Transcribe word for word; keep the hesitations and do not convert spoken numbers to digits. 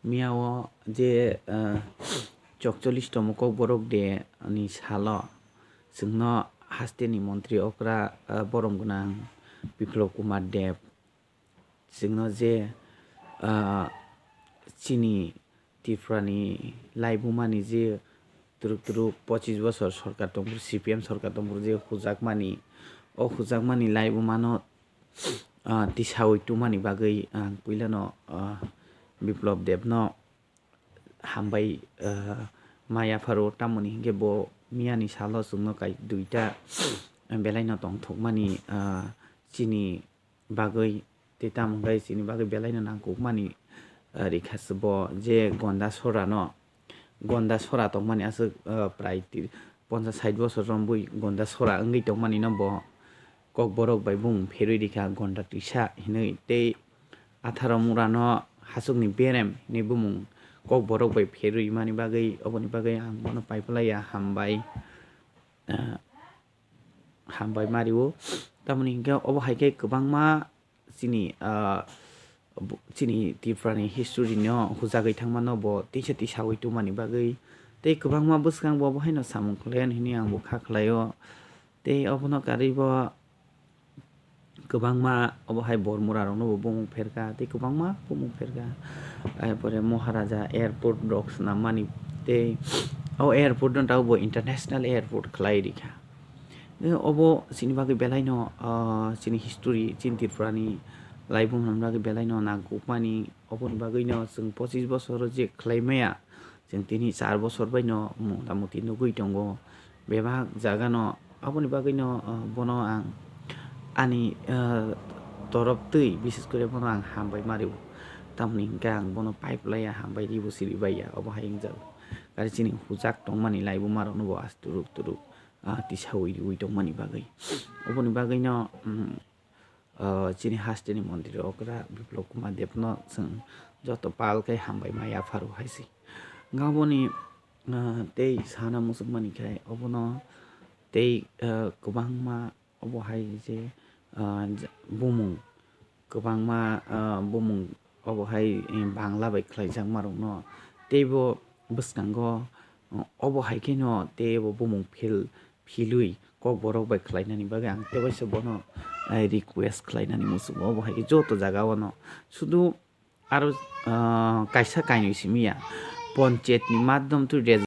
Miyao je, ah, chokchollish tomo Kokborok de ni salo chwngno hasteni montri okra, ah, borom gwnang Biplop Kumar Deb chwngno je, ah, chini Tripurani laibumani je turuk turuk pochis bosor sorkar tongphuru, C P M sorkar tongphuru je hujakmani, o hujakmani laibumano, ah, tisaui tongmani bagwi ang puilano, ah, Biplop Debno hambai, ah, ma yapharo, tamoni hinkhe bo miyani salo chwngno kai duita belaino tongthokmani, ah, chini bagwi tei tamo hwnkhe chini bagwi belaino nangkukmani, ah, rikha se bo je Gonda Sorano, Gonda Sora tongmani aswk, ah, prai ti-, ponchas sait bosor romwi Gonda Sora wngwi tongmani no bo Kokborok bai bumung pherwi rikha Gonda Twisa hinwi tei Atharo Murano Hachukni Berem hinwi bumung Kokborok bai pherwi mani bagwi, oboni bagwi ang bono paiplaiya hambai, ah, hambai mario. Tamoni hinkhe obo hai khe kwbangma chini, ah, bo-, chini Tripurani history no hujagwi thangmano bo tisa tisaui tongmani bagwi. Tei kwbangma bwskango bo haino samung khlayan hinwi ang bo kha khlaio. Tei obono karwi bo kwbangma obo hai Bormura rokno bo bumung pherkha, tei kwbangma bumung pherkha. Aipore Maharaja airport rok swnam mani, tei o airport no tabuk bo international airport khlai rikha. Eh, obo chini bagwi belaino, ah, chini history, chini Tripurani laibumani bagwi belaino nangkukmani, oboni bagwino chwng pochis bosoro je khlai maya, chwng tini char bosor baino mota moti nugwi tongo. Bebak jagano, aboni bagwino, ah, bono ang ani, ah, torop twi, bises kore bono ang hambai mario. Tamoni hinkhe ang bono pipe laiya, hambai ribo siribaiya, obo hai wngjago. Gari chini hujak tongmani laibumarokno bo as turuk turuk, ah, tisaui riui tongmani bagwi. Oboni bagwino, mm, ah, chini hasteni montri okra Biplop Kumar Debno chwng joto pal khe hambai ma yapharo hai se. Hwnkhe aboni, ah, tei sana muchungmani khai obono tei, ah, kwbangma obo hai je, ah, bumung kwbangma, ah, bumung obo hai, eh, Bangla bai khlaijakmarokno teibo bwskango, ah, obo hai kheno teibo bumung phil-, philwi Kokborok bai khlainani bagwi ang tebaisa bono, eh, request khlainani muchungo. Obo hai khe joto jagao no sudu aro, ah, kaisa kainwi simi ya, ponchayat ni madhyam twi